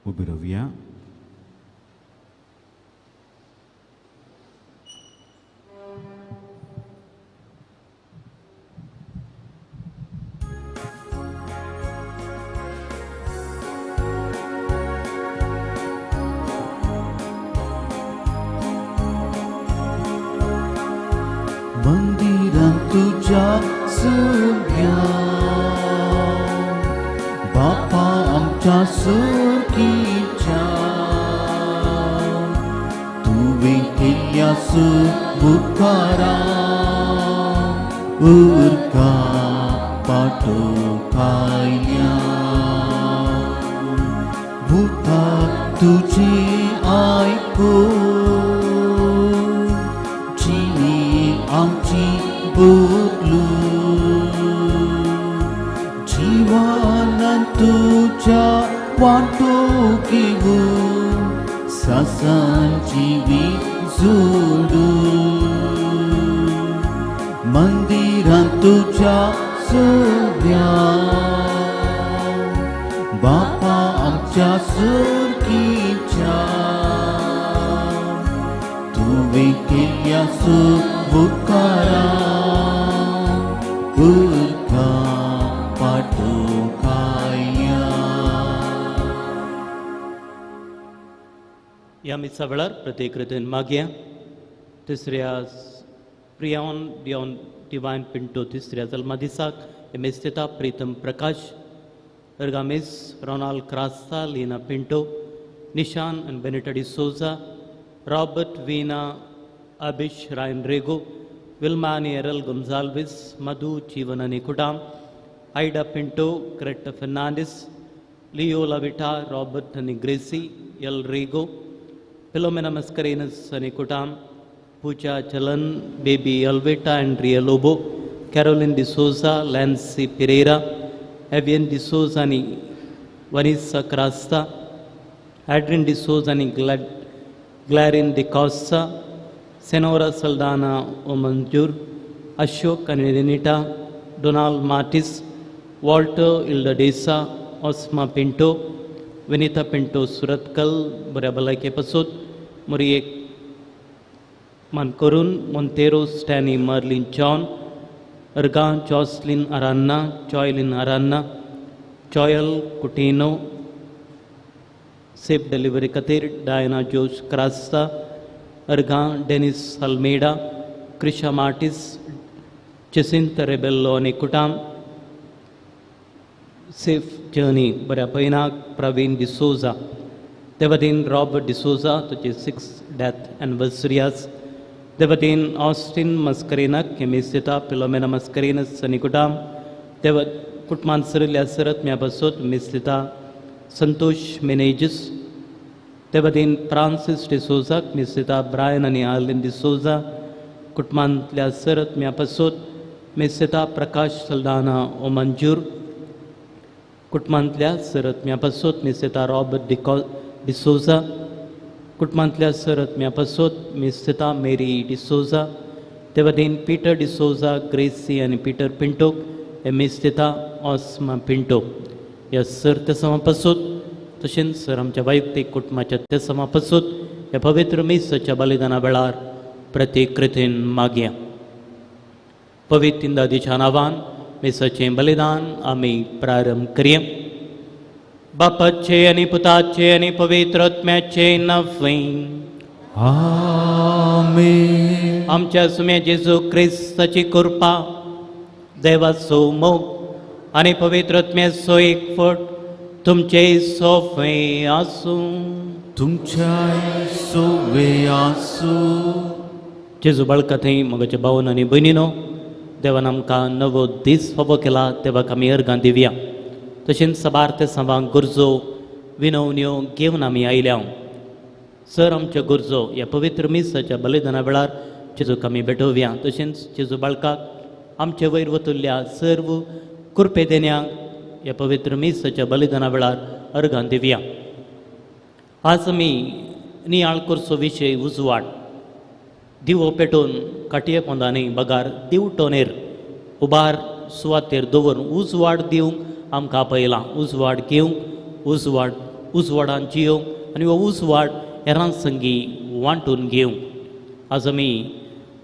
उबी रावया. मंदिरां तुज्या सुग्या बापा आमच्या सुखीच्या तुवें केल्ल्या सुबुकारा उरका पाटोवंक भुता तुजी आयकून आमची बदलू जिवानान तुज्या वांटो घेवन सासान जिवीत जोडू मंदिरान तुज्या सोब्या बापा आमच्या सुरकीच्या तुवें केल्ल्या सुबुकारा उरका पाटोवंक. ह्या मिसा वेळार प्रतिकृतीन मागया तिसऱ्या प्रियान डियॉन डिवायन पिंटो तिसऱ्या जल्मा दिसाक एमेस्तेता Pritam Prakash अर्गामेस Ronald Crasta Lina Pinto Nishan आनी Benita D'Souza Robert Veena Abish Ryan Rego Wilma आनी एरल गोन्जाल्वीस मधू जीवन आनी कुटाम Ida Pinto Greta Fernandes Leo Lavita Robert आनी ग्रेसी एल रेगो फिलोमेना मस्करेनस आनी कुटाम Pooja Chalan Baby Alveta Andrea Lobo Caroline D'Souza Lancy Pereira Avian D'Souza आनी वनिसा Crasta Adrian D'Souza आनी ग्लॅरिन डिकॉस्ता सेनोरा सल्दाना ओमंजूर अशोक आनी रेनिटा डोनाल्ड मार्टिस वॉल्टर इल्डा डेसा ओस्मा पिंटो विनिता पिंटो सुरतकल बऱ्या भलायके पासून मुरयेक मान करून मोंतेरो स्टॅनी मर्लिन जॉन अर्गा जॉसलिन अरान्ना जॉयलिन अरान्ना जॉयल कुटिनो सेफ डिलिव्हरी खातीर डायना जोश क्रास्ता अर्गा डेनिस अल्मेडा क्रिशा मार्टिस जेसिंत रेबेल्लो आनी कुटाम सेफ जर्नी बऱ्या पयनाक प्रवीण डिसोजा देवदीन रॉबर्ट डिसोजा तुजे 6 डेथ एनिवर्सरी आस देवदीन ऑस्टिन मस्करेनाक केमिस्तिता फिलोमेना मस्करेनस आनी कुटाम देव कुटमान सरिल्ल्या सरत म्या बसोत मिस्तिता संतोष मेनेजीस देवदीन फ्रांसीस डिसोजाक मिस्तिता ब्रायन आनी आर्लिन डिसोजा कुटुंबांतल्या सरत म्या बसोत मिस्तिता प्रकाश सल्दाना ओमंजूर कुटुंबांतल्या सरत म्या पासोत मिस्तिता रॉबर्ट डिसोजा कुटुंबांतल्या सरत म्या पासोत मिस्तिता मेरी डिसोजा देवदीन पीटर डिसोजा ग्रेसी आनी पीटर पिंटोक हे मिस्तिता ऑस्मा पिंटो ह्या सर ते समापासूत तशेंच सर आमच्या वैयक्तीक कुटुंबाच्या ते समापासूत ह्या पवित्र मिसाच्या बलिदाना वेळार प्रतिकृतीन मागया. पवित्र इंदादीच्या नांवान मिसाचें बलिदान आमी प्रारंभ करया. बापाचे आनी पुताचे आनी पवित्र आत्म्याचे नांवे आमेन. आमच्या सुम्या जेजू क्रिस्ताची कृपा देवाचो मोग आनी पवित्र आत्म्याचो एकवट तुमचे सोफे आसूं. तुमच्या सोवे आसूं. जेजू बाळका थंय म्हज्या भावन आनी भयणीनो देवान आमकां नवो दीस फावो केला देवाक आमी अर्गां दिवया. तशेंच साबार ते सभांक गरजो विनवण्यो घेवन आमी आयल्या. सर आमच्यो गरजो ह्या पवित्र मिसाच्या बलिदाना वेळार जेजूक आमी भेटोवया. तशेंच जेजू बाळकाक आमचे वयर वतुल्ल्या सर्व कृपे देण्यांक ह्या पवित्र मिसाच्या बलिदाना वेळार अर्गां दिवया. आज आमी नियाळ करचो विशय उजवाड. दिवो पेटोवन काटये पोंदांनी बगार दिवटोनेर उबार सुवातेर दवरून उजवाड दिवंक आमकां आपयलां. उजवाड घेवंक उजवाड उजवाडान जियोवंक आनी हो उजवाड हेरां संगी वांटून घेवंक. आज आमी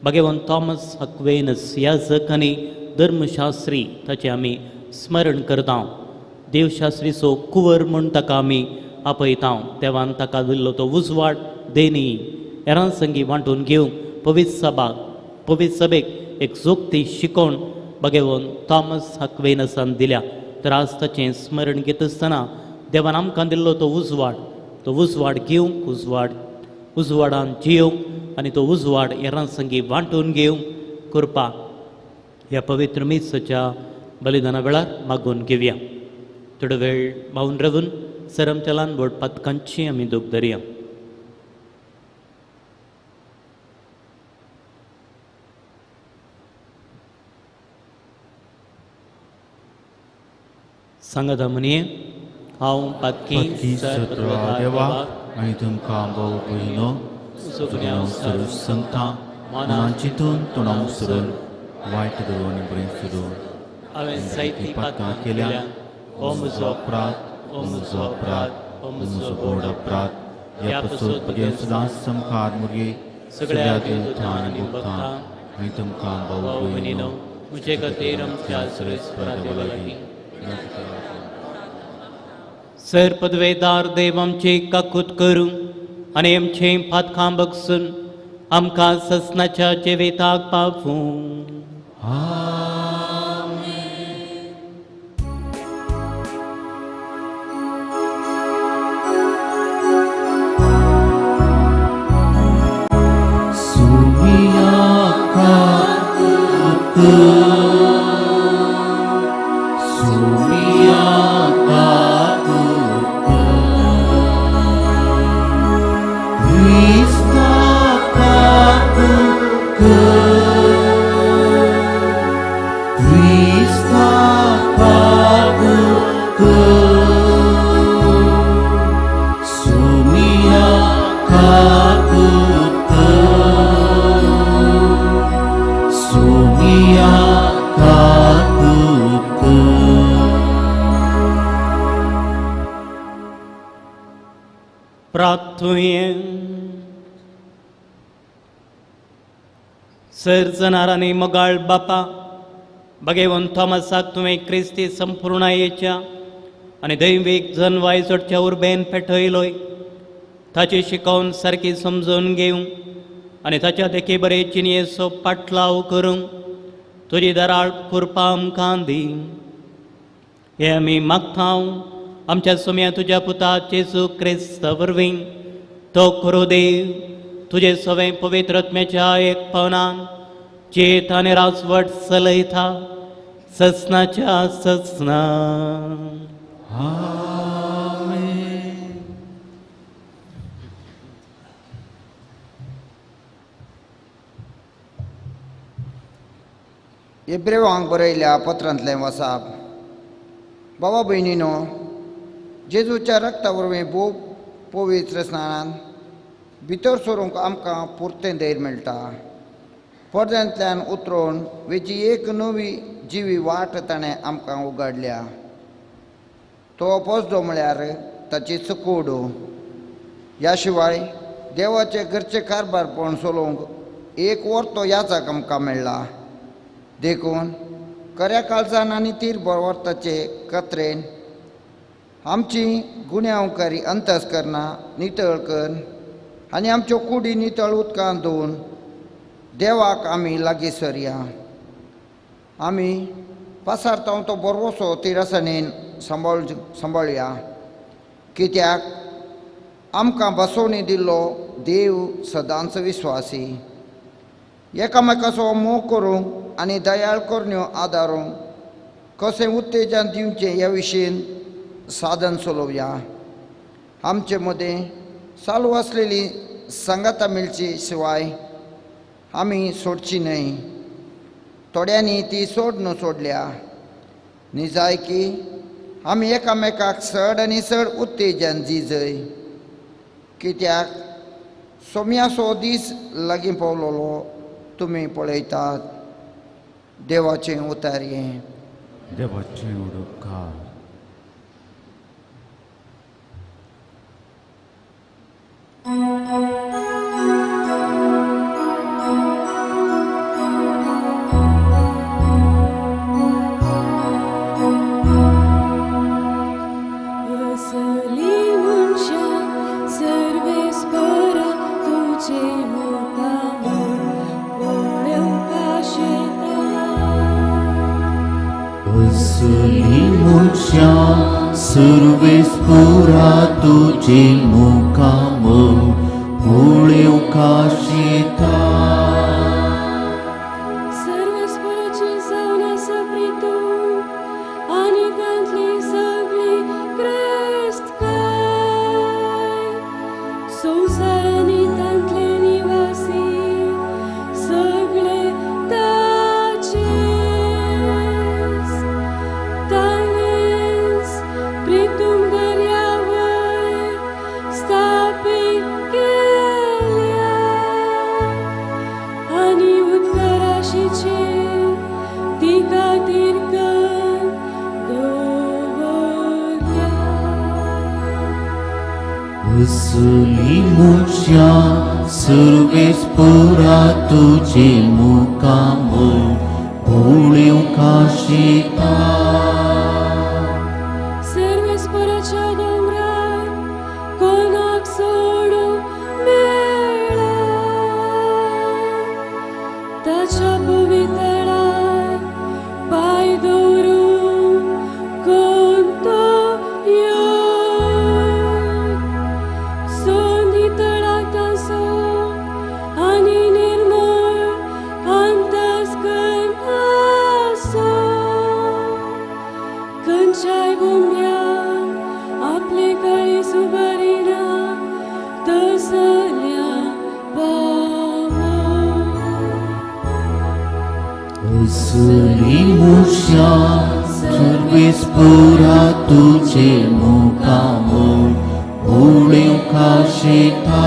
भगवान थॉमस अक्वेनस ह्या जकांनी धर्मशास्त्री ताचें आमी स्मरण करता. देवशास्त्रीचो कुंवर म्हूण ताका आमी आपयता. देवान ताका दिल्लो तो उजवाड देणी हेरां संगी वांटून घेवंक पवित्र सभा पवित्र सभेक एक जोगती शिकोवण भगवान थॉमस अक्वेनसान दिल्या. तर आज ताचें स्मरण घेत आसतना देवान आमकां दिल्लो तो उजवाड घेवंक उजवाडान जियोवंक आनी तो उजवाड हेरां संगी वांटून घेवंक कृपा ह्या पवित्र मिसाच्या बलिदाना वेळार मागून घेवया. थोडो वेळ मावन रावून सरमच्या ल्हान व्हड पातकांची आमी दूख धरया. सांगात म्हणये हांव पातकी देवा आनी तुमकां भोव भयणो सगळ्यां संगता मनान चिंतून तोंडान सरून वायट धरून आनी बरें सोडून हांवें जायतीं पातकां केल्या. हो म्हजो अपराध, हो म्हजो अपराध, हो म्हजो व्हड अपराध. ह्या पासून म्हगे सदांच सामकार मुरये सगळ्या देवतां आनी भक्तां आनी तुमकां भाव भयणीनो म्हजे खातीर आमच्या सर्वेस्परा देवा लागीं. सर पदवेदार देव आमची काकूत करूं आनी आमचें पातकां बगसून आमकां ससनाच्या जिविताक पावूं. सर्जनार आनी मोगाळ बापा भगेवन थॉमसाक तुवें क्रिस्ती संपुर्णायेच्या आनी दैवीक जनवाय जोडच्या उर्बेन पेटयलोय. ताची शिकोवन सारकी समजून घेवंक आनी ताच्या देखी बरे चिनयेचो पाटलाव करूंक तुजी दराळ कृपा आमकां दी. हे आमी मागता आमच्या सोम्या तुज्या पुता जेजू क्रिस्त वरवीं. तो खरो देव तुजे सवें पवित्र आत्म्याच्या एकपणान चेत आनी राजवट चलयता ससनाच्या ससना. एब्रेवांक बरयल्या पत्रांतलें वसाप. बाबा भयणीनो, जेजूच्या रक्ता वरवीं भोव पवित्र स्नानान भितर सरूंक आमकां पुरतें धैर्य मेळटा. पडद्यांतल्यान उतरून वेची एक नवी जिवी वाट ताणें आमकां उगाडल्या. तो पसदो म्हळ्यार ताची चकूड. ह्या शिवाय देवाचे घरचे कारभारपण चलोवंक एक वर्तो याचाक आमकां मेळ्ळा. देखून खऱ्या काळजान आनी तीर बरवर्ताचे कत्रेन आमची गुन्यांवकारी अंतस्करणां नितळ कर आनी आमच्यो कुडी नितळ उदकान धुवन देवाक आमी लागीं सरया. आमी पासारता तो बरवसो तिरसणेन सांबाळया, कित्याक आमकां बसोवणी दिल्लो देव सदांच विस्वासी. एकामेकाचो मोग करूंक आनी दयाळ करण्यो आदारूंक कशें उत्तेजन दिवचें ह्या विशीं साधन चलोवया. आमचे मदें चालू आसलेली सांगाता मेळची शिवाय आमी सोडची न्हय. थोड्यांनी ती सोड न्हू सोडल्या. निजायकी आमी एकामेकाक चड आनी चड उत्तेजन दिजय, कित्याक सोम्याचो दीस लागीं पावलोलो तुमी पळयतात. देवाचें उतारयें. देवाचें उपकार. सर्वेस पुरा तुझे मुखाम पळोवंक शेता. सर्वेस्पराची जावन आसा प्रितू आनी तांतली सगळी क्रिस्तकाय संवसार आनी तांतले निवासी सगळे ताचेच. ताणेंच प्रितूम दर्यावयर स्थापीत केल्या आनी उदकाराशीचेर ती खातीर दवरल्या. असली मनशां सर्वेस पुरा तुझे मुखाम पळोवंक शेता. सर्वेस्पराच्या दोंगरार कोणाक सोडूंक मेळना, ताच्या पवितळार पांय दवरूंक कोण तो योग. सोंदितळाक ताचो आनी निर्मळ अंतस्करणाचो खंयच्याय भुरग्याक आपले काळीज उबारिना तसल्या पावो. असली मनशां सर्वेस पुरा तुझे मुखाम पळोवंक शेता.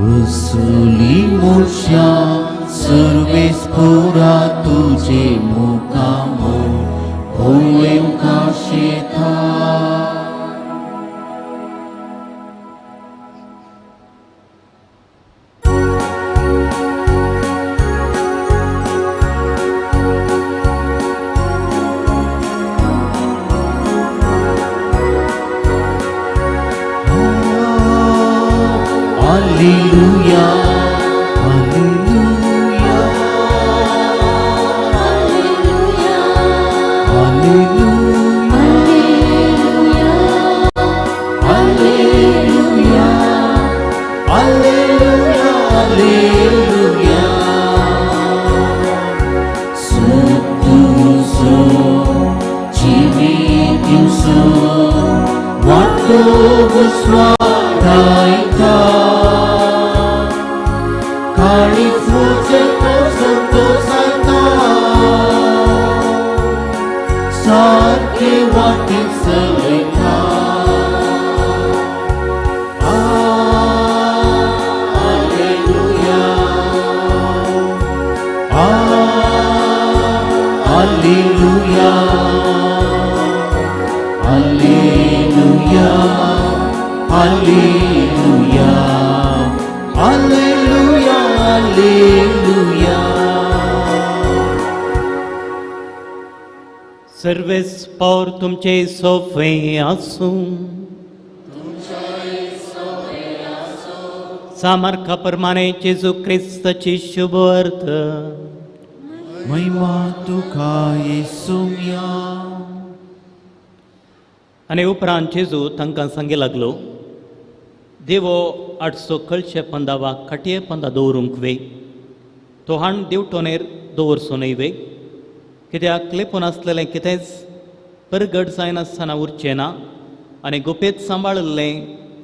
असली मनशां सर्वेस पुरा तुझे मुखाम पळोवंक शेता. Alleluia, Alleluia, Alleluia, Alleluia, Alleluia, Alleluia. Sottuso, Civitiuso, Guardo swaraita. Kalis mujhe santosaita, सारखे वाटेक चलयता. Alleluia, Alleluia, Alleluia, Alleluia, Alleluia, Alleluia. सर्वेस पावर तुमचे सोफे आसूं. सामर्का प्रमाणे जेजू क्रिस्ताची शुभवार्त. महिमा तुका येसुया. आनी उपरांत जेजू तांकां सांगी लागलो, देवो आठसो कळशे पंदा वा खाटये पंदा दवरूंक वे, तो हाण देवटोनेर दवरचो न्हय वे, कित्याक लिपून आसलेलें कितेंच परगट जायनासतना उरचें ना आनी गुपेत सांबाळिल्लें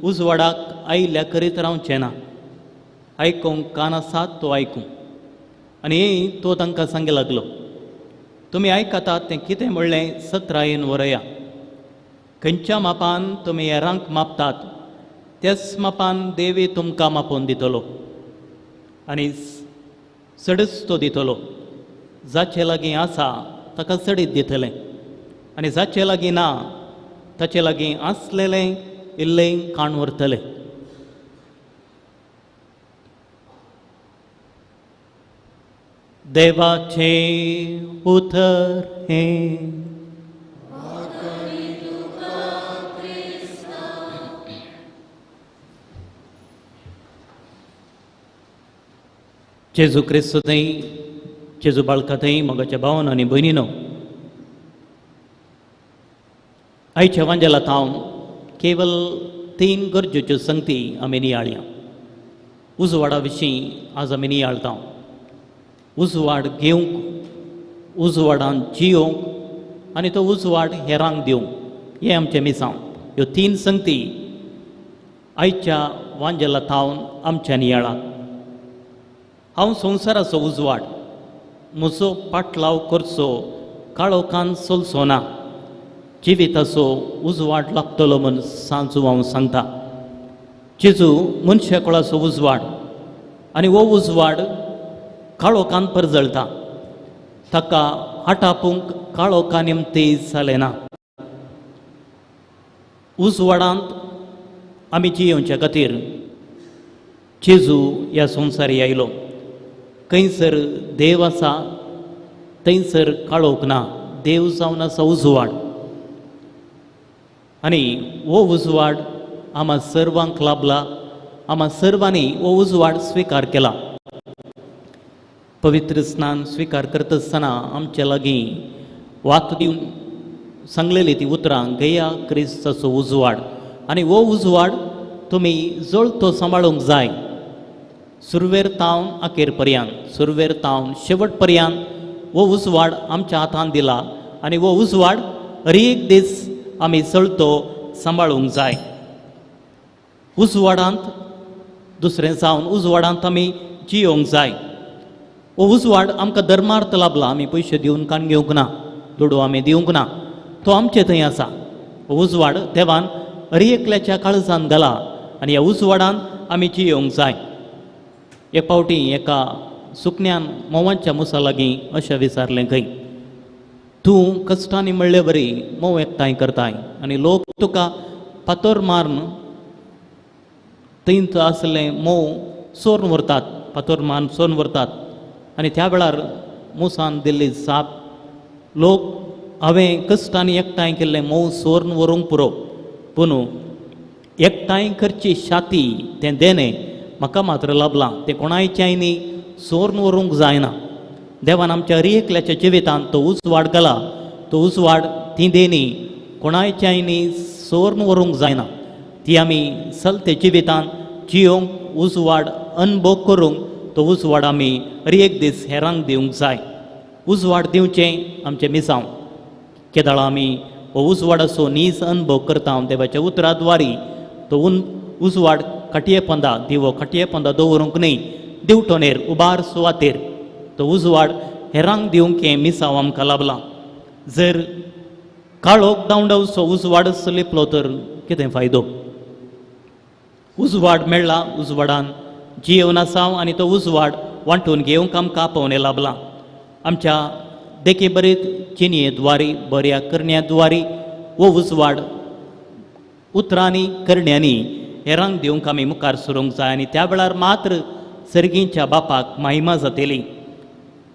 उजवाडाक आयिल्ल्या करीत रावचें ना. आयकूंक कान आसात तो आयकूं. आनी तो तांकां सांगी लागलो, तुमी आयकतात तें कितें म्हणलें सत्रायेन वरया. खंयच्या मापान तुमी हेरांक मापतात त्याच मापान देवी तुमकां मापोवन दितलो आनी चडच तो दितलो. जाचे लागीं आसा ताका चडीत दितलें आनी जाचे लागीं ना ताचे लागीं आसलेलें इल्लें काण व्हरतलें. देवाचें उतर हें। जेजू क्रिस्त थंय, जेजू बाळका थंय, मोगाच्या भावन आनी भयणीनो, आयच्या वांजेलांत हांव केवल 3 गरजेच्यो संगती आमी नियाळया। उजवाडा विशीं आज आमी नियाळता। उजवाड घेवंक, उजवाडान जियोवंक आनी तो उजवाड हेरांक दिवंक, हें आमचें मिसांव। ह्यो 3 संगती आयच्या वांजेला थावन आमच्या नियाळात। हांव संवसाराचो उजवाड, म्हजो पाटलाव करचो काळोखान चलचो ना, जिविताचो उजवाड लागतलो म्हूण सांजू हांव सांगता। जेजू मनशा कुळाचो उजवाड आनी हो उजवाड काळोखान परजळटा, ताका आटापूंक काळोखा निमते जालें ना। उजवाडांत आमी जियेवच्या खातीर जेजू ह्या संवसारी आयलो। खंयसर देव आसा थंयसर काळोख ना, देव जावन आसा उजवाड आनी हो उजवाड आमा सर्वांक लाभला, आमा सर्वांनी हो उजवाड स्विकार केला। पवित्र स्नान स्विकार करता आसतना आमच्या लागीं वात दिवन सांगलेली ती उतरां, गया क्रिस्ताचो उजवाड आनी हो उजवाड तुमी जळतो सांबाळूंक जाय। सुरवेर तावन अखेर पर्यंत, सुरवेर तावन शेवट पर्यंत हो उजवाड आमच्या हातान दिला आनी हो उजवाड हर एक दीस आमी चलतो सांबाळूंक जाय। उजवाडांत दुसरें जावन उजवाडांत आमी जियोवंक जाय। हो उजवाड आमकां धर्मार्थ लाभला, आमी पयशे दिवन कान घेवंक ना, दुडू आमी दिवंक ना, तो आमचे थंय आसा। हो उजवाड देवान हर एकल्याच्या काळजान घाला आनी ह्या उजवाडान आमी जियोवंक जाय। एक फावटी एका सुकण्यान म्होंवाच्या मुसा लागीं अशें विचारलें खंय, तूं कश्टांनी म्हणले बरी म्होंव एकठांय करताय आनी लोक तुका फातर मारून थंयच आसलें म्होंव चोरून व्हरतात, फातर मारून चोरून व्हरतात। आनी त्या वेळार मुसान दिल्ली जाप, लोक हांवें कश्टांनी एकठांय केल्लें म्होंव चोरून व्हरूंक पुरो, पूण एकठांय करची शाती तें देणें म्हाका मात्र लाभलां, तें कोणायच्याय न्ही चोरून व्हरूंक जायना। देवान आमच्या हर एकल्याच्या जिवितांत तो उजवाड घाला, तो उजवाड ती देणी कोणायच्याय न्ही चोरून व्हरूंक जायना, ती आमी चलते जिवितांत जियोवंक उजवाड अनुभव करूंक तो उजवाड आमी हर एक दीस हेरांक दिवंक जाय। उजवाड दिवचें आमचें मिसांव। केदळा आमी हो उजवाडाचो नीज अनुभव करता देवाच्या उतराद्वारी, तो उजवाड खाटये पोंदा दिवो खाटये पोंदा दवरूंक न्ही, दिवटोनेर उबार सुवातेर तो उजवाड हेरांक दिवंक हें मिसांव आमकां लाभलां। जर काळोख धांवडावचो उजवाडच लिपलो तर कितें फायदो? उजवाड मेळ्ळा, उजवाडान जियेवन आसा आनी तो उजवाड वांटून घेवंक आमकां आपोवणें लाभलां। आमच्या देखी बरीत जिणयेद्वारी, बऱ्या करण्याद्वारी हो उजवाड उतरांनी करण्यांनी हेरांक दिवंक आमी मुखार सरूंक जाय आनी त्या वेळार मात्र सर्गींच्या बापाक महिमा जातली।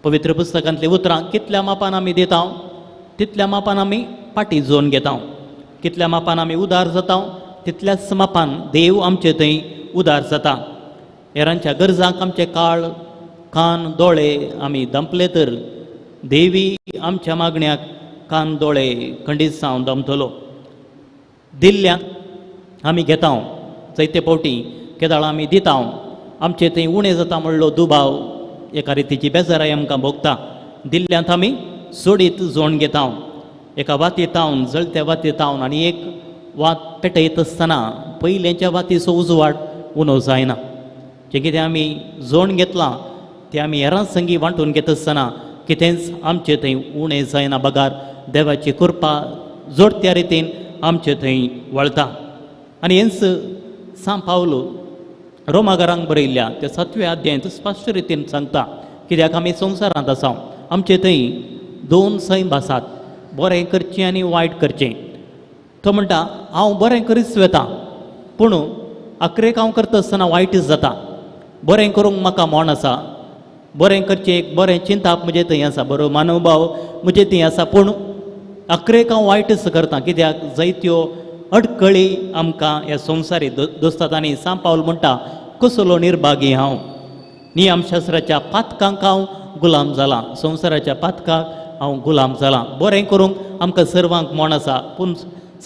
पवित्र पुस्तकांतलीं उतरां कितल्या मापान आमी दिता तितल्या मापान आमी फाटी जोवन घेता, कितल्या मापान आमी उदार जाता तितल्याच मापान देव आमचे थंय उदार जाता। हेरांच्या गरजांक आमचे काळ कान दोळे आमी दंपले तर देवी आमच्या मागण्याक कान दोळे खंडीत जावन दमतलो। दिल्ल्याक आमी घेता, जायते फावटी केदाळ आमी दिता, आमचे थंय उणें जाता म्हणलो दुबाव एका रितीची बेजाराय आमकां भोगता। दिल्ल्यांत आमी सोडीत जोण घेता, एका वाती तावन जळत्या वाती तावन आनी एक वात पेटयत आसतना पयलेंच्या वातीचो उजवाड उणो जायना। जें कितें आमी जोण घेतलां तें आमी हेरां संगी वांटून घेत आसतना कितेंच आमचे थंय उणें जायना, बगार देवाची कृपा जोडत्या रितीन आमचे थंय वळता। आनी हेंच सांत पावलो रोमागारांक बरयल्ल्या त्या 7व्या अध्यायांत स्पश्ट रितीन सांगता, कित्याक आमी संवसारांत आसा, आमचे थंय 2 सैम आसात, बरें करचें आनी वायट करचें। तो म्हणटा हांव बरें करीत वता, पूण अखरेक हांव करता आसतना वायटच जाता। बरें करूंक म्हाका मोन आसा, बरें करचें एक बरें चिंताप म्हजें थंय आसा, बरो मानवभाव म्हजें थंय आसा, पूण अकरेक हांव वायटच करता. कित्याक जायत्यो अडकळी आमकां ह्या संवसारी दोस्तात. आनी सांव पावल म्हणटा कसलो निर्भागी हांव, नियमशास्त्राच्या पातकांक हांव गुलाम जाला, संवसाराच्या पातकाक हांव गुलाम जाला. बरें करूंक आमकां सर्वांक मोण आसा, पूण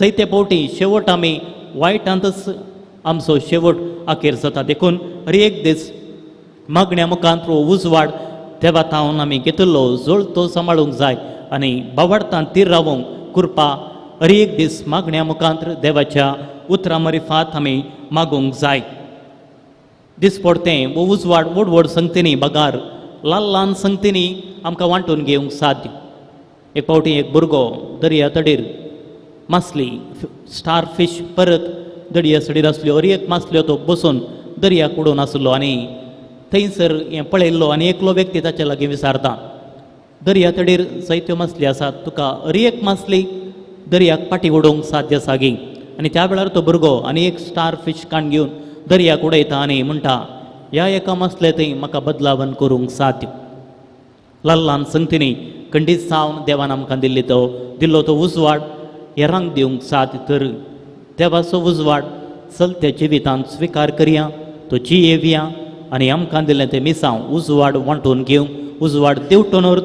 जायते फावटी शेवट आमी वायटांतच आमचो शेवट अखेर जाता. देखून हर एक दीस मागण्या मुखांत उजवाड देवा थावन आमी घेतिल्लो जोळ तो सांबाळूंक जाय आनी बावडतान तीर रावूंक कृपा हर एक दीस मागण्या मुखांत देवाच्या उतरां मरिफात आमी मागूंक जाय. दिसपडतें वो उजवाड व्हड व्हड संगतींनी बगार ल्हान ल्हान संगतींनी आमकां वांटून घेवंक साध्य. एक फावटी एक भुरगो दर्या तडीर मासली स्टार फिश परत दर्या सडीर आसल्यो, हर एक मासल्यो तो बसून दर्याक उडोवन आसलो आनी थंयसर हें पळयल्लो. आनी एकलो व्यक्ती ताच्या लागीं विचारता, दर्या तडीर जायत्यो मासली आसात, तुका हर एक मासली दर्याक पाटी उडोवंक साध्य आसा गी? आनी त्या वेळार तो भुरगो आनी एक स्टार फिश काण घेवन दर्याक उडयता आनी म्हणटा, ह्या एका मासले थंय म्हाका बदलावन करूंक साध्य. ल्हान ल्हान संगतींनी खंडीत सावन देवान आमकां दिल्ली तो दिल्लो तो उजवाड हेरांक दिवंक साध्य. तर देवाचो उजवाड चलत्या जिवितांत स्विकार करया, तो जियेवया आनी आमकां दिल्लें तें मिसांव उजवाड वांटून घेवंक, उजवाड देवटोनर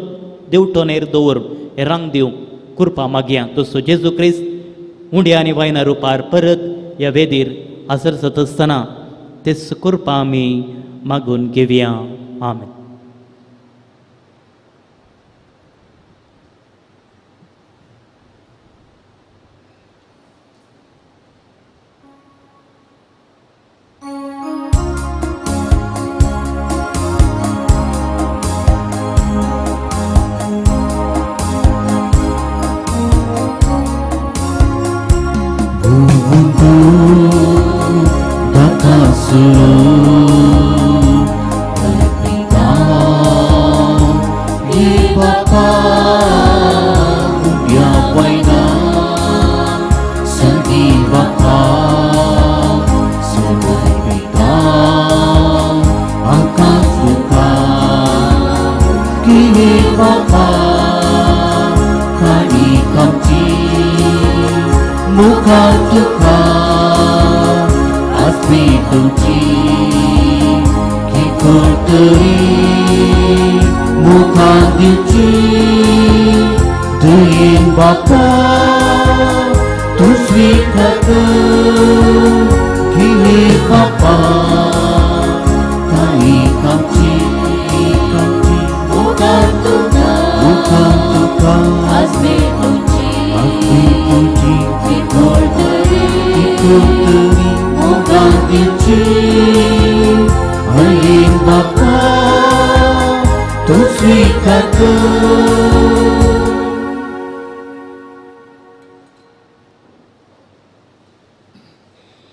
देवटोनेर दवरून हेरांक दिवंक कृपा मागया. तसो जेजू क्रिस्त उंड्या आनी वायना रुपार परत ह्या वेदीर हाजर जाता आसतना तेच कृपा आमी मागून घेवया. आमेन.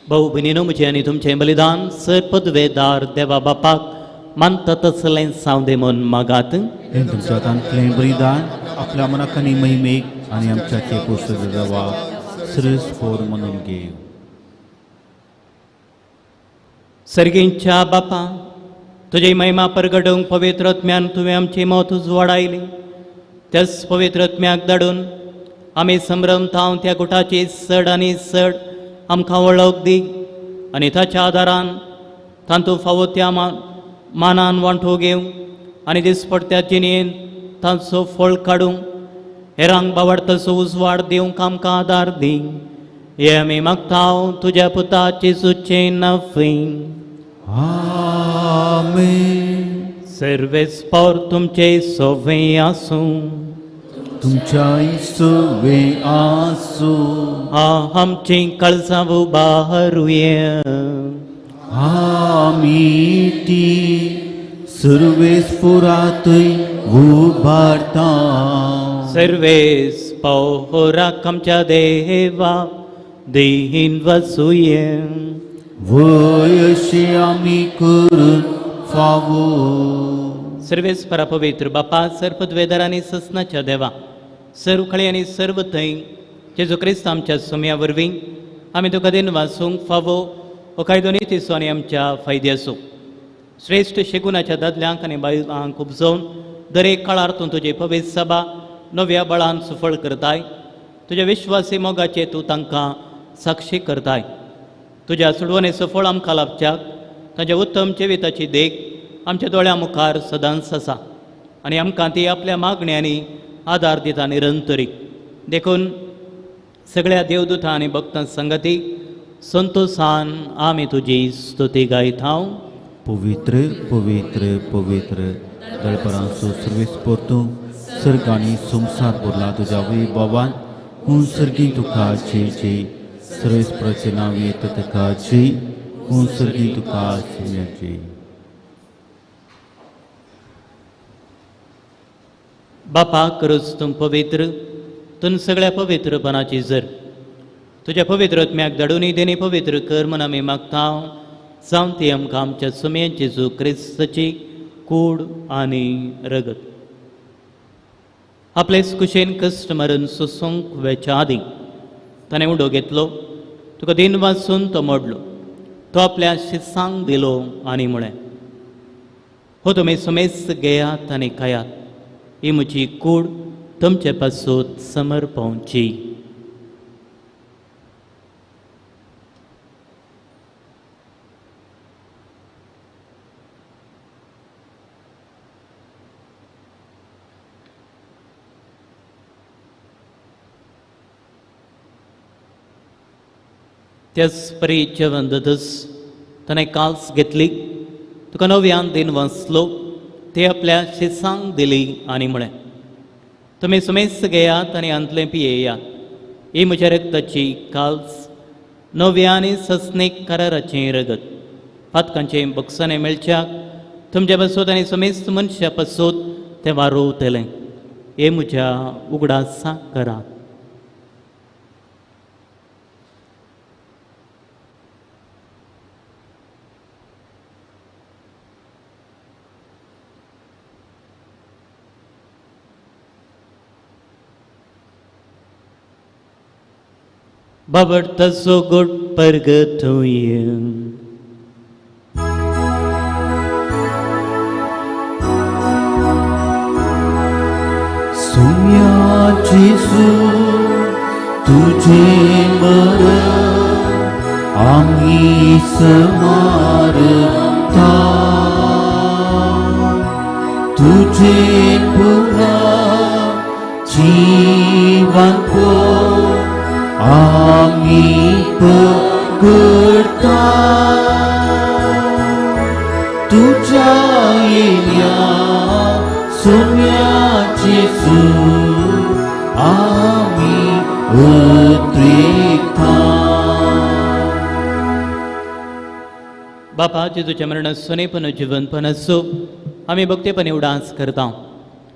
भाऊ भयणीनो, म्हजें आनी तुमचें बलिदान सर पदवेदार देवा बापाक मानता तसलें सावंदे म्हूण मागात. हें तुमच्या हातांतलें बलिदान आपल्या मनाक आनी महिमेक आनी आमच्या चेपोस देवाक श्रेश्ठ फोर म्हणून घेव. सर्गींच्या बापा, तुजी महिमा परगडूंक पवित्र आत्म्यान तुवें आमची मौत उजवाडायली. त्याच पवित्र आत्म्याक धाडून आमी संभ्रम थावन त्या गुटाची चड आनी चड आमकां वळख दी आनी ताच्या आदारान तांतू फावो त्या मानान वांटो घेवं आनी दिसपडत्या जिणेन तांचो फळ काडूंक हेरांक बावडतसो उजवाड दिवंक आमकां आदार दी. हे आमी मागता तुज्या पुता जेजूचें नांव. आमेन. सर्वेस्पोर तुमचे सोवे आसूं. तुमच्या सोवे आसूं. आमची काळजां उबारुया. आमी ती सर्वेस्पोरातय उबारता. सर्वेस्पोराक आमच्या देवा देहीन वसुये. वय अशें आमी करून फावो. सर्वेस्परा पवित्र बापा, सर्पद्वेदर आनी ससनाच्या देवा, सर्व खळी आनी सर्व थंय जेजू क्रिस्त आमच्या सुम्या वरवीं आमी तुका दिन वाचूंक फावो हो कायदो नितीचो आनी आमच्या फायद्याचो. श्रेश्ठ शेगुनाच्या दादल्यांक आनी बायलांक उपजोवन दरेक काळार तूं तुजी पवित्र सभा नव्या बळान सुफळ करताय. तुज्या विश्वासी मोगाचे तूं तांकां साक्षी करताय. तुज्या सुडवणेचो फळ आमकां लाभच्याक ताज्या उत्तम जिविताची देख आमच्या दोळ्यां मुखार सदांच आसा आनी आमकां ती आपल्या मागण्यांनी आदार दिता निरंतरी. देखून सगळ्या देवदूतां आनी भक्तां संगती संतोसान आमी तुजी स्तुती गायता. पवित्र पवित्र पवित्र दळपरांचो सर्वेस परतूं सर्ग आनी संवसार भरला तुज्या वैभवान. हूं सर्गी तुका जय जय. सर्वेस्पराचें नांव येता ताका जय. हूं सर्गी तुका जय. बापा करूच तूं पवित्र, तूं सगळ्या पवित्रपणाची जर तुज्या पवित्र आत्म्याक धाडून देणी पवित्र कर म्हूण आमी मागता. जावं ती आमकां आमच्या सुमयेन जेजू क्रिस्ताची कूड आनी रगत. आपलेच कुशेन कश्ट मरण सोसूंक वेच्या आदीं ताणें उडो घेतलो, तुका दिन वाचून तो मोडलो, तो आपल्या शिसांक दिलो आनी म्हळें, हो तुमी सुमेस्त घेयात आनी खायात, ही म्हजी कूड तुमचे पासून समर्पवची. त्याच परी जेवण जातच ताणें काल्स घेतली, तुका नव्यान दिन वाचलो, ते आपल्या शिसांक दिली आनी म्हळें, तुमी सुमेस्त घेयात आनी हांतलें पियेयात, ही म्हज्या रक्ताची काल्स, नव्या आनी सस्नीक कराराचें रगत, पातकांचें बक्षाणें मेळच्याक तुमच्या पासून आनी सुमेस्त मनशा पासून तें वारोवतलें. हें म्हज्या उगडासाक करात. बाबडताचो गोड परगतूय. सुम्या जेजू तुझे मरण आमी समारता, तुझे पुन्हा जीवन को आमी पकडता. तुझ्या येण्या सुम्या जेजू आमी उद्रेकता. बापा जेजूच्या मरण सोनेपण जिवनपण असो आमी भक्तेपण उडास करता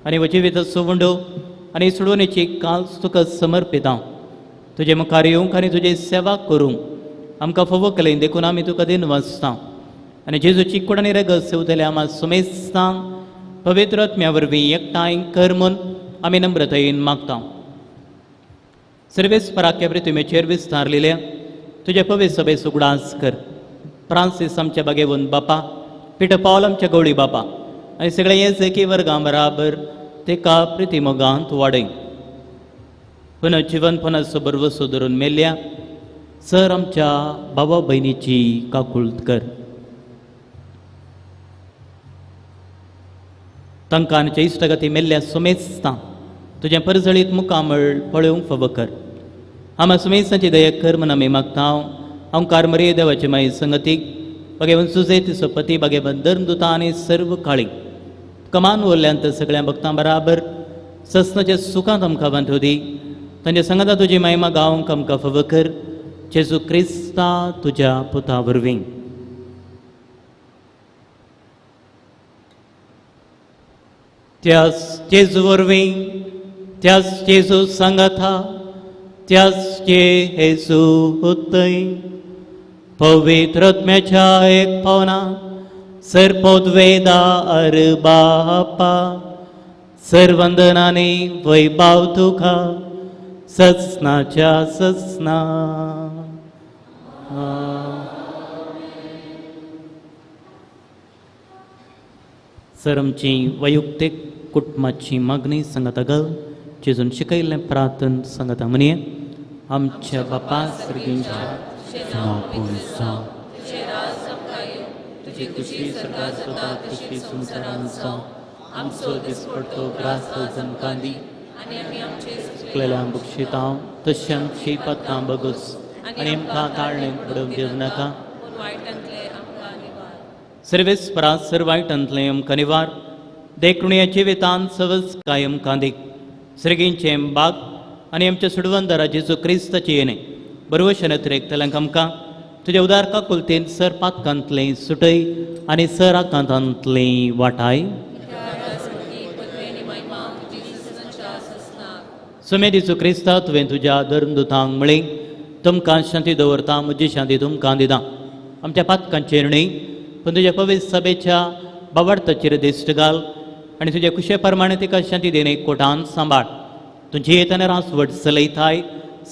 आनी जिविताचो उंडो आनी सोडवणेची काल्स तुका समर्पिता. तुजे मुखार येवंक आनी तुजी सेवा करूंक आमकां फावो केलें देखून आमी तुका दिन वाचता आनी जेजूची कूड आनी रगत सेवतले आमा सुमेस्तांक पवित्र आत्म्या वरवीं एकठांय कर म्हूण आमी नम्रतायेन मागता. सर्वेस पराख्या पृथ्वीचेर विस्तारलेल्या तुज्या पवित्र सभेचो उगडास कर. फ्रांसीस आमच्या बागेवन बापा, पिटर पावल आमच्या गवळी बापा आनी सगळे हे जेकी वर्गां बराबर तेका प्रिती मोगांत वाडय. पुनः जिवनपणाचो भरवसो धरून मेल्ल्या सर आमच्या भावा भयणीची काकूळत कर. तांकां आमच्या इश्टागती मेल्ल्या सुमेस्तां तुजें परजळीत मुखामळ पळोवंक फावो कर. आमा सुमेस्तांची दया कर म्हूण आमी मागता. ओंकार मरिये देवाचे माई संगतीक बागेवन सुजे तिचो पती बागेवन धर्मदुतां आनी सर्व काळी कमान उरल्यांत सगळ्या भक्तां बराबर सस्नाच्या सुखांत आमकां वांटो दी. तांच्या संगता तुजी महिमा गावंक आमकां फावो कर. जेजू क्रिस्ता तुज्या पुता वरवीं. त्याच जेजू वरवीं, त्याच जेजू सांगाता, त्याच जेजू हुतय पवित्र आत्म्याच्या एक पावना सर्पोद्वेदा अर बापा सर्वंदनाने वैभाव तुका ससनाच्या ससना. सर आमची वैयक्तीक कुटुंबाची मागणी सांगाता घाल जेजून शिकयल्लें प्रार्थन सांगाता म्हणये. आमच्या बापा सर्गींच्या नांव पवित्र जावं, तुजी खुशी स्वर्गात जाता तशी संवसारांत जावं. आमचो दिसपडतो ग्रास आमकां दी, चुकलेल्यांक बक्षितांव तशें आमची पातकां बगस आनी आमकां ताळणेक पडूंक दिवं नाका. सर्वेस्परा सर वायटांतलें आमकां निवार, देखून ह्या जिवितांत सवस कांय आमकां दी. सर्गींचें बाग आनी आमच्या सुडवंदरा जेजू क्रिस्ताची येणें बरवशेन अतिरेकतल्यांक आमकां तुज्या उदार काकुलतेन सर पातकांतलें सुटय आनी सर आकांतांतलें वाटाय. सुमे जेजू क्रिस्ता तुवें तुज्या धर्मदुतांक म्हळें, तुमकां शांती दवरता, म्हजी शांती तुमकां दिता. आमच्या पातकांचेर न्हय पूण तुज्या पवित्र सभेच्या बाबार्थाचेर दिश्ट घाल आनी तुज्या कुशे प्रमाणे तिका शांती देणे कोटान सांबाळ. तुजी येतना रासवट चलयताय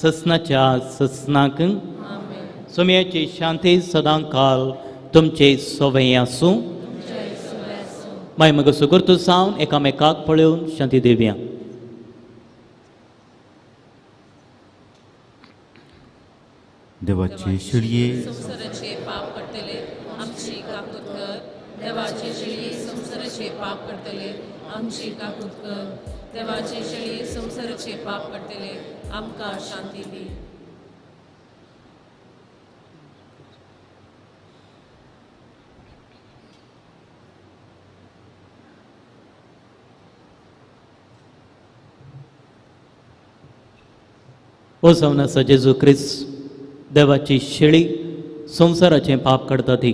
ससनाच्या ससनाक. सोम्याची शांती सदां काल तुमचे सोवे आसूं. मागीर मगो सुगुर्तू सावन एकामेकाक पळोवन शांती दिवया. देवाचे शिळये संवसाराचे पाप करतले आमची काकूत कर. देवाचे शेळये संवसाराचे पाप करतले आमची काकूत कर. देवाचे शेळये संवसाराचे पाप करतले आमकां शांती दी. ओ जावन आसा जेजू क्रिस्त देवाची शेळी संवसाराचें पाप काडटा ती.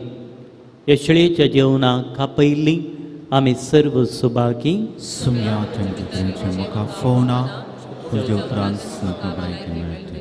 ह्या शेळयेच्या जेवणाक कापयल्ली आमी सर्व सुभागी. सुम्या तुमचे म्हाका फोना तुजे उपरांत म्हाका भलायकी मेळटली.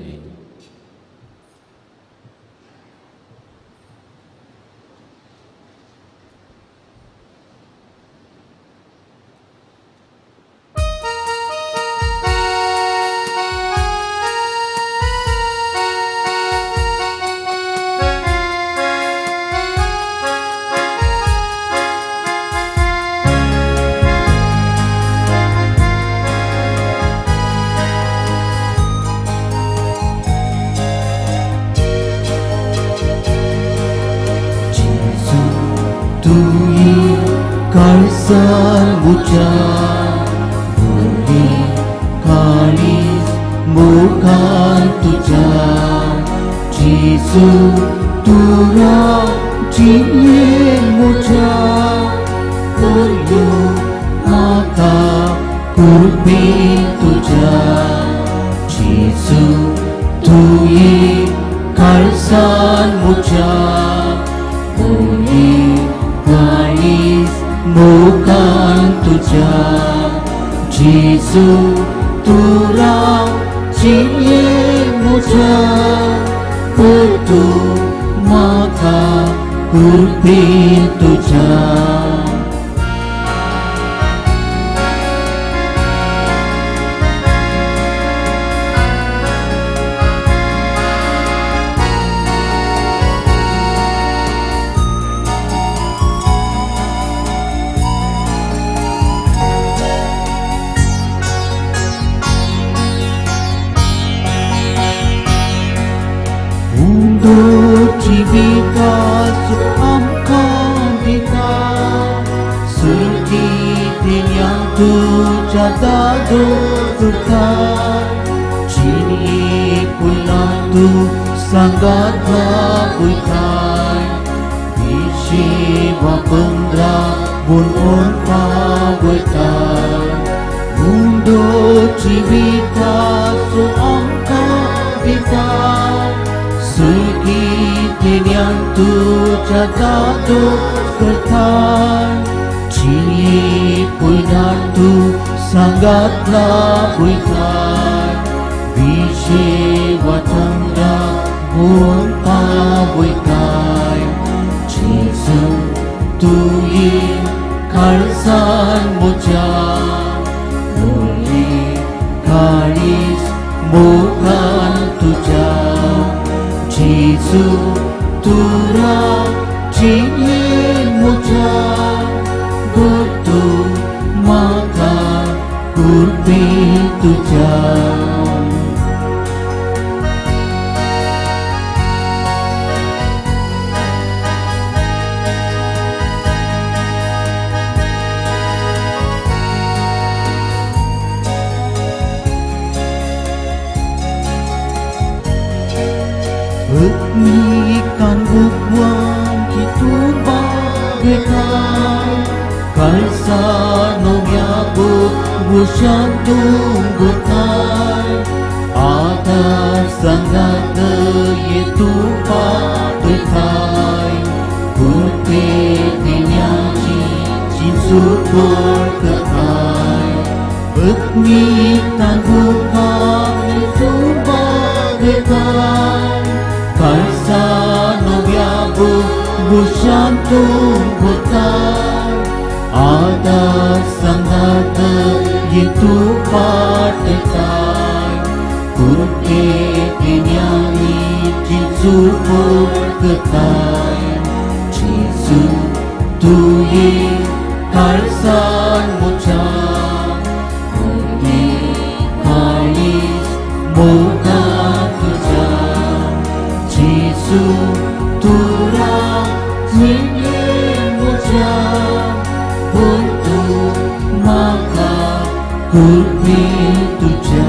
तुरा जिये मुझा, गुरु काळसा नव्या बुशान तुंबताय आधार संगात ये तूं पावताय कुर्ते दिन्याची चिंचू पडताय पत्नी तांगुकाय सुबागताय काळसा नव्या बुशान तुंबताय आधार संगात ये तूं पाटताय कुर्ते दिन्यानी चिंचू पडताय जेजू तुये काळसान म्हज्या काळीज मोगा तुज्या जेजू तुरा जिणे म्हज्या पूण तूं म्हाका कृपे तुज्या.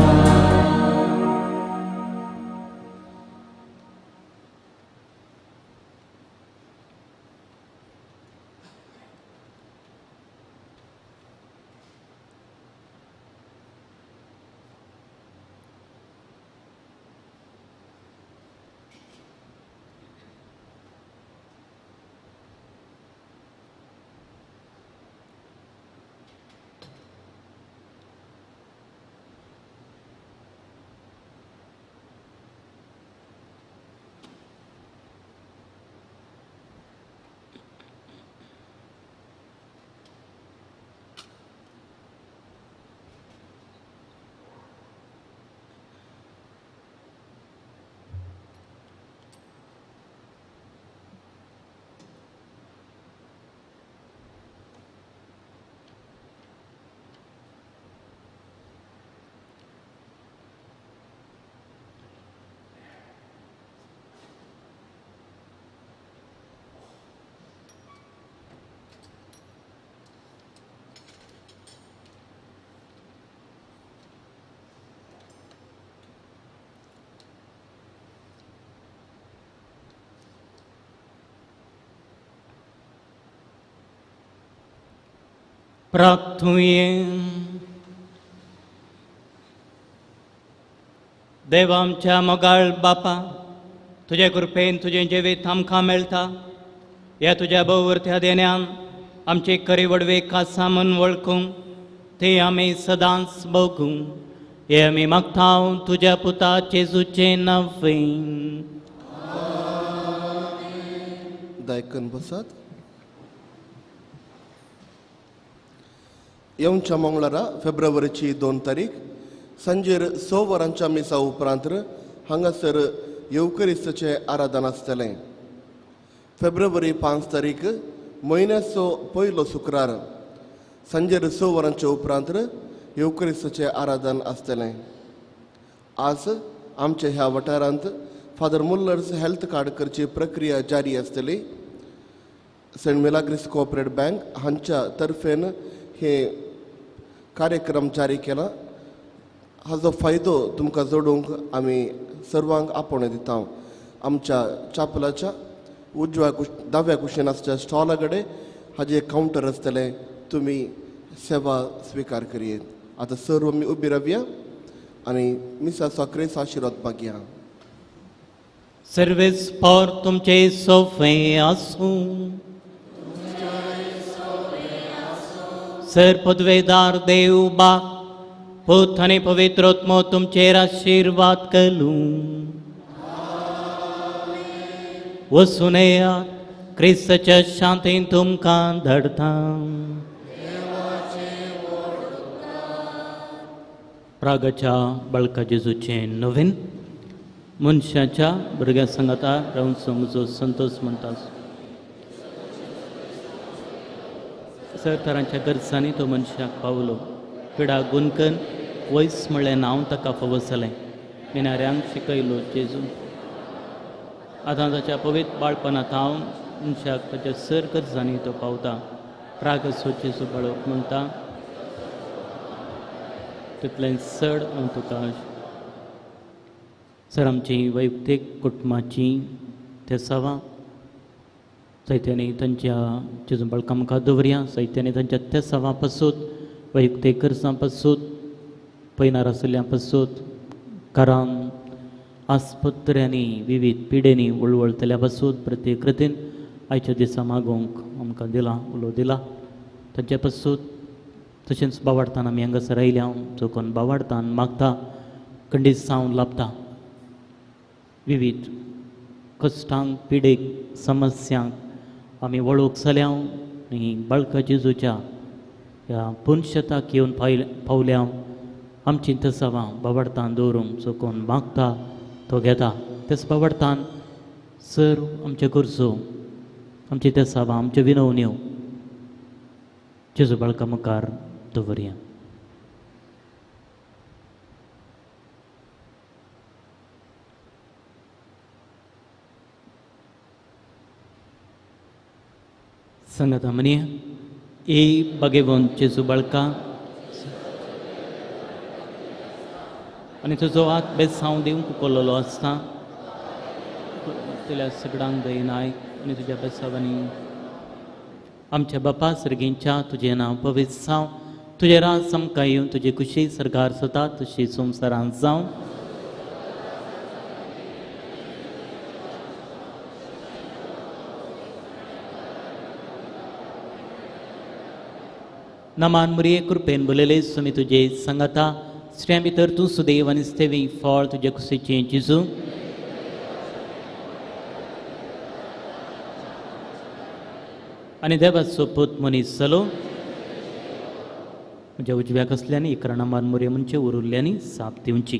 प्रार्थुये. देव आमच्या मोगाळ बापा, तुजे कृपेन तुजें जिवीत आमकां मेळटा. ह्या तुज्या भोवर्थ्या देण्यान आमची खरी वडवी खासा म्हूण वळखूंक ती आमी सदांच भोगूं हे आमी मागता तुज्या पुता जेजूचें नांवें. दायकन बसात. येवच्या मंगळारा फेब्रुवारीची 2 तारीख सांजेर 6 वरांच्या मिसा उपरांत हांगासर येवकरिस्ताचें आराधन आसतलें. फेब्रुवारी 5 तारीख म्हयन्याचो पयलो शुक्रार सांजेर 6 वरांच्या उपरांत येवकरिस्ताचें आराधन आसतलें. आज आमच्या ह्या वाठारांत फादर मुल्लर्स हेल्थ कार्ड करची प्रक्रिया जारी आसतली. सेंट मिलाग्रीस कोऑपरेट बँक हांच्या तर्फेन हे कार्यक्रम जारी केला. हाजो फायदो तुमकां जोडूंक आमी सर्वांक आपोवणें दिता. आमच्या चापलाच्या उजव्या दाव्या कुशीन आसच्या स्टॉला कडेन हाजें कावंटर आसतलें, तुमी सेवा स्विकार करयेत. आतां सर्व आमी उबी रावया आनी मिसाचो क्रेस आशिर्वाद मागया. सर्वेस फॉर तुमचे सोफे आसूं. सर पदवेदार देव बाप पूत आनी पवित्र आत्मो तुमचेर आशिर्वाद करूं. वचून येयात, क्रिस्ताच्या शांतीन तुमकां धाडटा. प्रागाच्या बाळका जेजूचें नवीन मनशाच्या भुरग्यां सांगाता रावन म्हजो संतोष म्हणटा. सर तरांच्या गरजांनी तो मनशाक पावलो. पिडा गुंकन वयस म्हळ्ळें नांव ताका फावो जालें. मिनाऱ्यांक शिकयलो जेजू. आतां ताच्या पवित्र बाळपणांत हांव मनशाक ताच्या सर गरजांनी तो पावता. प्रागसो जेजू बाळक म्हणटा तितलें चड हांव तुका. सर आमची वैयक्तीक कुटुंबाची तेसावां साहित्यांनी तांच्या जेजू बाळका मुखार दवरया. साहित्यांनी तांच्या तेसांवां पासूत, वैयक्तीक गरजां पासूत, पयनार आशिल्ल्या पासूत, घरान आस्पत्र्यांनी विविध पिडेंनी वळवळतल्या पासूत प्रत्येक कृतीन आयच्या दिसा मागोवंक आमकां दिला, उलो दिला तांच्या पासूत. तशेंच बावाडतान आमी हांगासर आयल्या, जो कोण बावाडतान मागता कंडीसांव लाभता. विविध कश्टांक, पिडेक, समस्यांक आमी वळख जाल्या आनी बाळका जेजूच्या ह्या पुनशताक येवन पावल्या. आमची तसावां बावडतान दवरूंक जो कोण मागता तो घेता. तेच बावडतान सर आमच्यो गरजो, आमची तसावां, आमच्यो विनवण्यो जेजू बाळका मुखार दवरया. संगता म्हणया, ए बागेवन जेजू बाळका आनी तुजो हात बेसांव दिवंक उखल्लेलो आसता तुल्या सगळ्यांक दयेन आयक आनी तुज्या बेसांवांनी आमच्या बापा सर्गींच्या तुजें नांव पवित्र जावं, तुजें राज आमकां येवन, तुजी खुशी सरकार जाता तशी संवसारांत जावं. नमान मुरये कृपेन बोलले सुमी तुजे संगता, स्त्रियां भितर तूं सुदैव आनी सेवी फळ तुजे कुशीचें जेजू. आनी देवाचो पूत मनीस जालो म्हज्या उजव्याक आसल्यांनी इकरा नमान मुरये म्हणचे उरुल्ल्यांनी साप दिवची.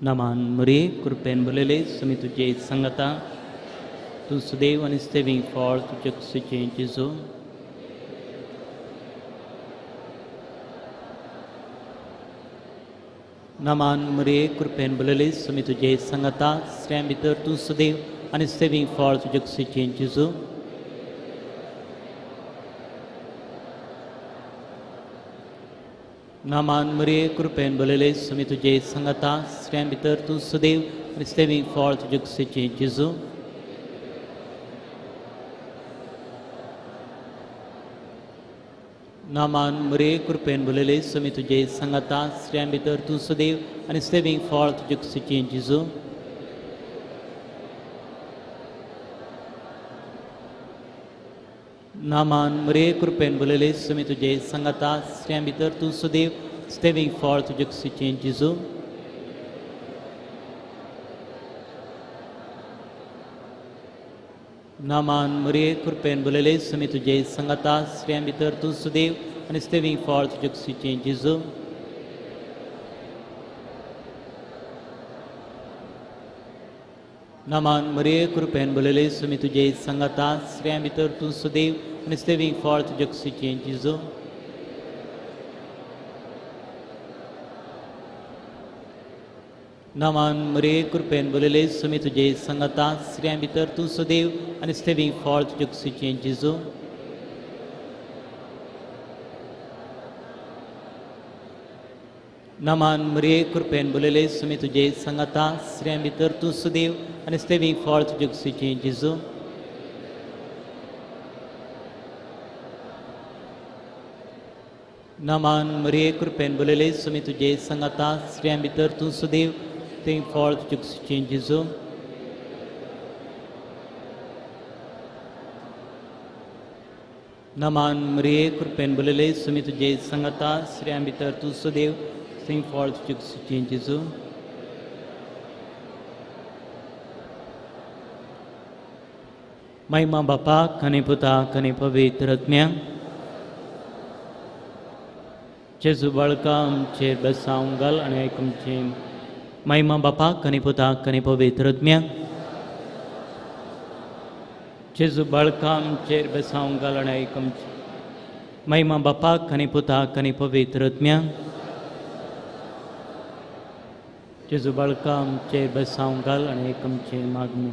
नमान मुरये कृपेन बोलले सुमी तुजे संगता, तूं सुदैव आनी सेवी फळ तुजे कुशीचें जेजू. नमान मुरये कृपेन बोलले सुमी तुजे संगता, स्त्रियां भितर तूं सुदैव आनी सेवी फळ तुजे कुशीचें जेजू. नमान मुरये कृपेन बोलले सुमी तुजे संगता, स्त्रियां भितर तूं सुदैव आनी सेवी फळ तुजे कुशीचें जेजू. नमान मुरये कृपेन बोलले सुमी तुजे संगता, स्त्रियां भितर तूं सुदैव आनी सेवी फळ तुजे कुशीचें जेजू. नमान मुरये कृपेन बोलले सुमी तुजे संगता, स्त्रियां भितर तूं सुदैव सेवी फळ तुजे कुशीचें जेजू. नमान मुरये कृपेन बोलले सुमी तुजे संगता, स्त्रियां भितर तूं सुदैव आनी सेवी फळ तुजे कुशीचें जेजू. नमान मुरये कृपेन बोलले सुमी तुजे संगता, स्त्रियां भितर तूं सुदैव आनी सेवी फळ तुजे कुशीचें जेजू. नमान मुरये कृपेन बोलले सुमी तुजे संगता, स्त्रियां भितर तूं सुदैव आनी सेवी फळ तुजे कुशीचें जेजू. नमान मुरये कृपेन बोलले सुमी तुजे संगता, स्त्रियां भितर तूं सुदैव आनी सेवी फळ तुजे कुशीचें जेजू. नमान मुरये कृपेन बोलले सुमी तुजे संगता, स्त्रियां भितर तूं सुदैव तें फळ तुजे कुशीचें जेजू. नमान मुरये कृपेन बोलले सुमी तुजे संगता, स्त्रियां भितर तूं सुदैव तें फळ तुजे कुशीचें जेजू. महिमा बापाक आनी पुताक आनी पवित्र आत्म्याक. जेजू बाळका आमचेर बेसांव घाल आनी आयक आमचें. महिमा बापाक आनी पुताक आनी पवित्र आत्म्याक. जेजू बाळका आमचेर बेसांव घाल आनी आयक आमचें. महिमा बापाक आनी पुताक आनी पवित्र आत्म्याक. जेजू बाळका आमचेर बेसांव घाल आनी आयक आमचें मागणें.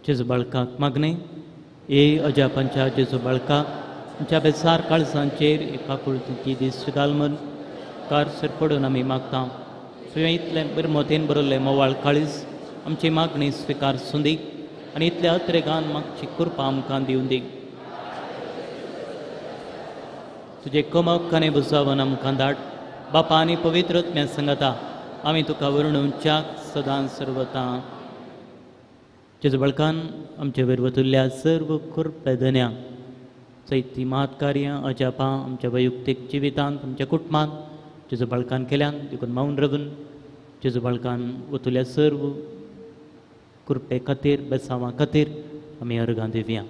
जेजू बाळकाक मागणें. ए अजापांच्या जेजू बाळका आमच्या बेसार काळजांचेर एका कुळतीची दीस घाल म्हूण कार सर पडून आमी मागता. तुवें इतलें बरमोतेन बरयल्लें मोवाळ काळीज आमची मागणी स्विकार सुंदी. आनी इतल्या अत्रेगान मागची कृपा आमकां दिवन दी. तुजे कमक आनी बुजावन आमकां धाड बापा आनी पवित्र आत्म्या सांगता आमी तुका वर्णुच्याक सदां सर्वता. जेजू बाळकान आमचे वयर वतुल्ल्या सर्व कृपेधन्या चैती महत्कार्यां अजापां आमच्या वैयक्तीक जिवितांत आमच्या कुटुंबांत जेजू बाळकान केल्यान देखून मावन रगून जेजू बाळकान वतुल्या सर्व कृपे खातीर बेसांवा खातीर आमी अर्गां दिवया.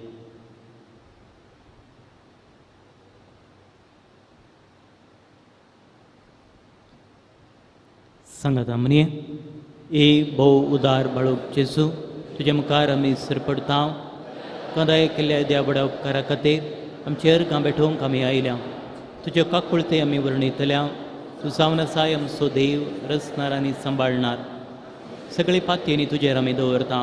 सांगात म्हणये ए भोव उदार बाळूक जेजू तुजे मुखार आमी सरपडता कंदाय केल्ल्या द्या व्हडा उपकारा खातीर आमचे अर्गां भेटोवंक आमी आयल्या. तुज्यो काकुळते आमी वर्णितल्या. तूं जावन आसाय आमचो देव रचणार आनी सांबाळणार. सगळे पातयेनी तुजेर आमी दवरता.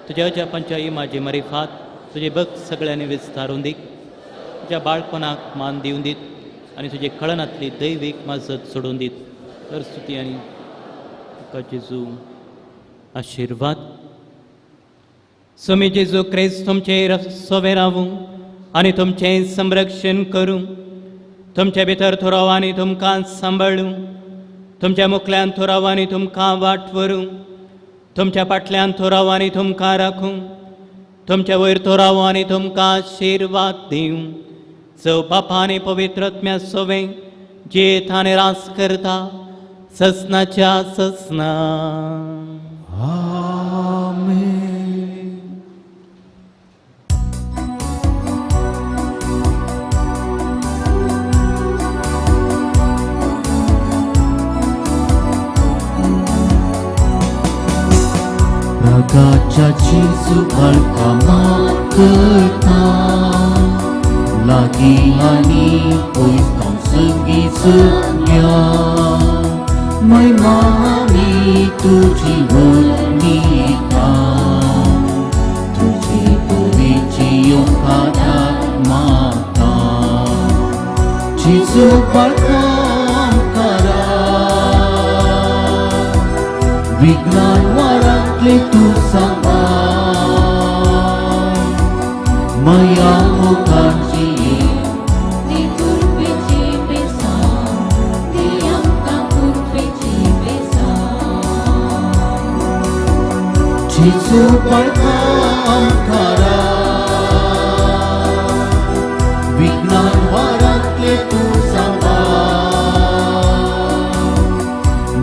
तुज्या अजापांच्या इमाजे मारिफात तुजे भक्त सगळ्यांनी विस्तारून दी. तुज्या बाळपणाक मान दिवन दीत आनी तुजे कळनांतली दैवीक माजत सोडून दीत. तर स्तुती आनी तुका जेजू आशिर्वाद. स्वामी जेजू क्रिस्त तुमचेर सोवे रावूं आनी तुमचें संरक्षण करूं. तुमचे भितर थोराव आनी तुमकां सांबाळूं. तुमच्या मुखल्यान थोराव आनी तुमकां वाट व्हरूं. तुमच्या फाटल्यान थोराव आनी तुमकां राखूं. तुमच्या वयर थोराव आनी तुमकां आशिर्वाद दिवं. जो बापा आनी पवित्र आत्म्या सोवे जेथ आनी रास करता ससनाच्या ससना. आमेन. रागाच्या जेजू बाळका मागता लागीं आनी पयस हांव संगी चलया महिमा आमी तुजी वर्णिता तुजी बरीची येवकाराक मागता जेजू बाळका आमकां विघ्नान वारांतले तूं सांबाळ माया मोगाची ती कृपेची बेसांव ती आमकां कृपेची बेसांव. जेजू बाळका आमकां विघ्नान वारांतले तूं सांबाळ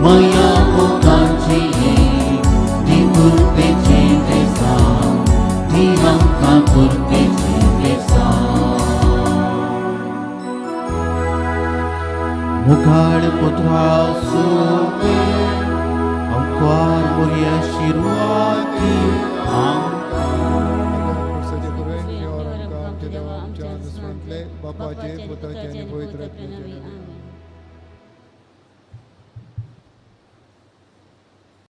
माया मोगाची ती कृपेची बेसांव ती आमकां कृपेची बेसांव. मुखाळ पुत्रा सोबे अंकार मोरया आशीर्वादी बापाचे पुताचे आनी पवित्र आत्म्याचे नांवान.